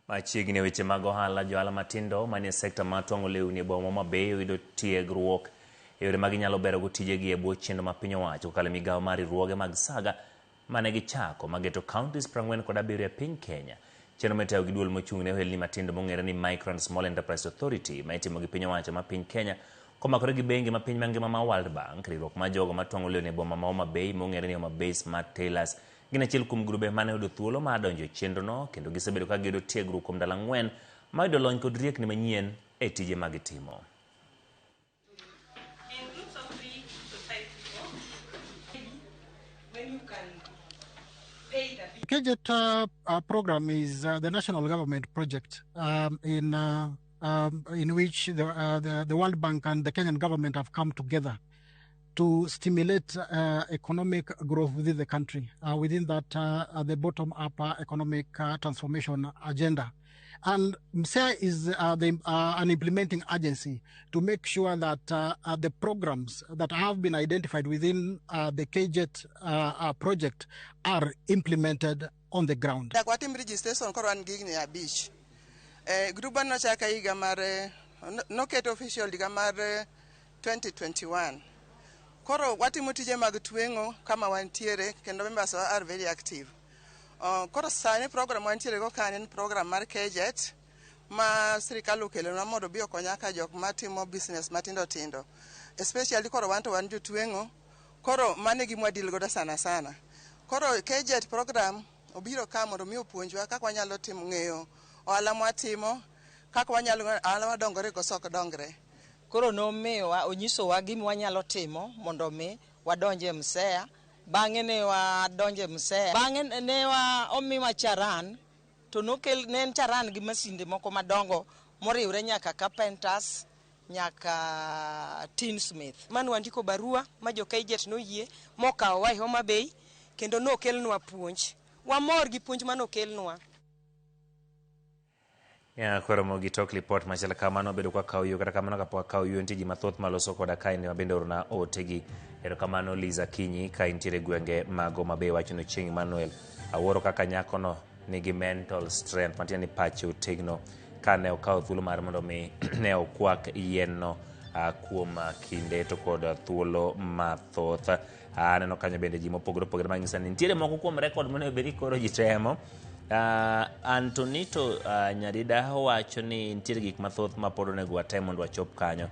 Machiegni e weche mag ohala, johala matindo manie sekta mar twang'o lewni e boma ma Homa Bay oyudo tiegruok e yore ma ginyalo berogo tijegi e bwo chenro ma piny owacho kokalo e migawo mar riwruoge mag saga mane gichako mageto counties 47 e piny Kenya. Chenro mitayo gi duol mochung' ne ohelni matindo mong'ere ni Micro and Small Enterprise Authority ma itimo gi piny owacho ma piny Kenya komakore gi bengi ma piny mangima ma World Bank, riwruok mar jogo matwang'o lewni e boma ma Homa Bay mong'ere ni Homa Bay Smart Tailors gin achiel kuom grube mane oyudo thuolo mar donjo e chenrono kendo gisebedo ka giyudo tiegruok kuom ndalo 4 mar yudo lony kod riekni manyien e tije ma gitimo. In groups of 3 to 5 people, when you can pay the bill. KGET program is the national government project in which the World Bank and the Kenyan government have come together to stimulate economic growth within the country, within that the bottom-up economic transformation agenda. And MSEA is an implementing agency to make sure that the programs that have been identified within the KGET project are implemented on the ground. Nyaka watim registration koro wan gi higni 5. Gruba nochak higa mar noket official higa mar 2021. Koro watimo tije mag tweng'o kama wantiere kendo members wa are very active. Koro sani program wantiere go kani en program mar KGET ma sirikal okelonwa mondo obi okonya ka jok matimo business matindo tindo. Especially koro wan to wan jotweng'o, koro mano e gima wadeal godo sana sana. Koro KGET program obiro ka mondo mi opuonjwa kaka wanyalo timo ng'eyo ohala mwatimo, kaka wanyalo ohala wadongore koso ok dongre. Koro nomiyowa onyisowa gima wanyalo timo mondo mi wadonj e MSEA. Bang'e ne wadonjo e MSEA. Bang'e ne wa omiwa charan to nokel ne en charan gi masinde moko madongo moriwre nyaka carpenters nyaka tinsmith. Mane wandiko barua ma jo KGET noyie mokawowa e Homa Bay kendo nokelnwa puonj. Wamor gi puonj manokelnwa. Ya, koro gi tok lipot machal kamano bedo kwa kawo yo kata kamano kapok akawo yo nitie ji mathoth maloso koda kaendi ma bende orona otegi. Erokamano Liza Kinyi ka intiere e gwenge mag Homa Bay wacho ni Chieng' Emmanuel awuoro kaka nyakono nigi mental strength matiende ni pache otegno kane okawo thuolo mar mondo mi ne okwak yien no kuom kinde to kod thuolo mathoth. Aneno kanyo bende ji mopogore opogore manyisa ni nitiere moko kuom record monego bed ni koro ji temo. Antonito Nyadida wacho ni nitiere gik mathoth ma pod onego watem mondo wachop kanyo.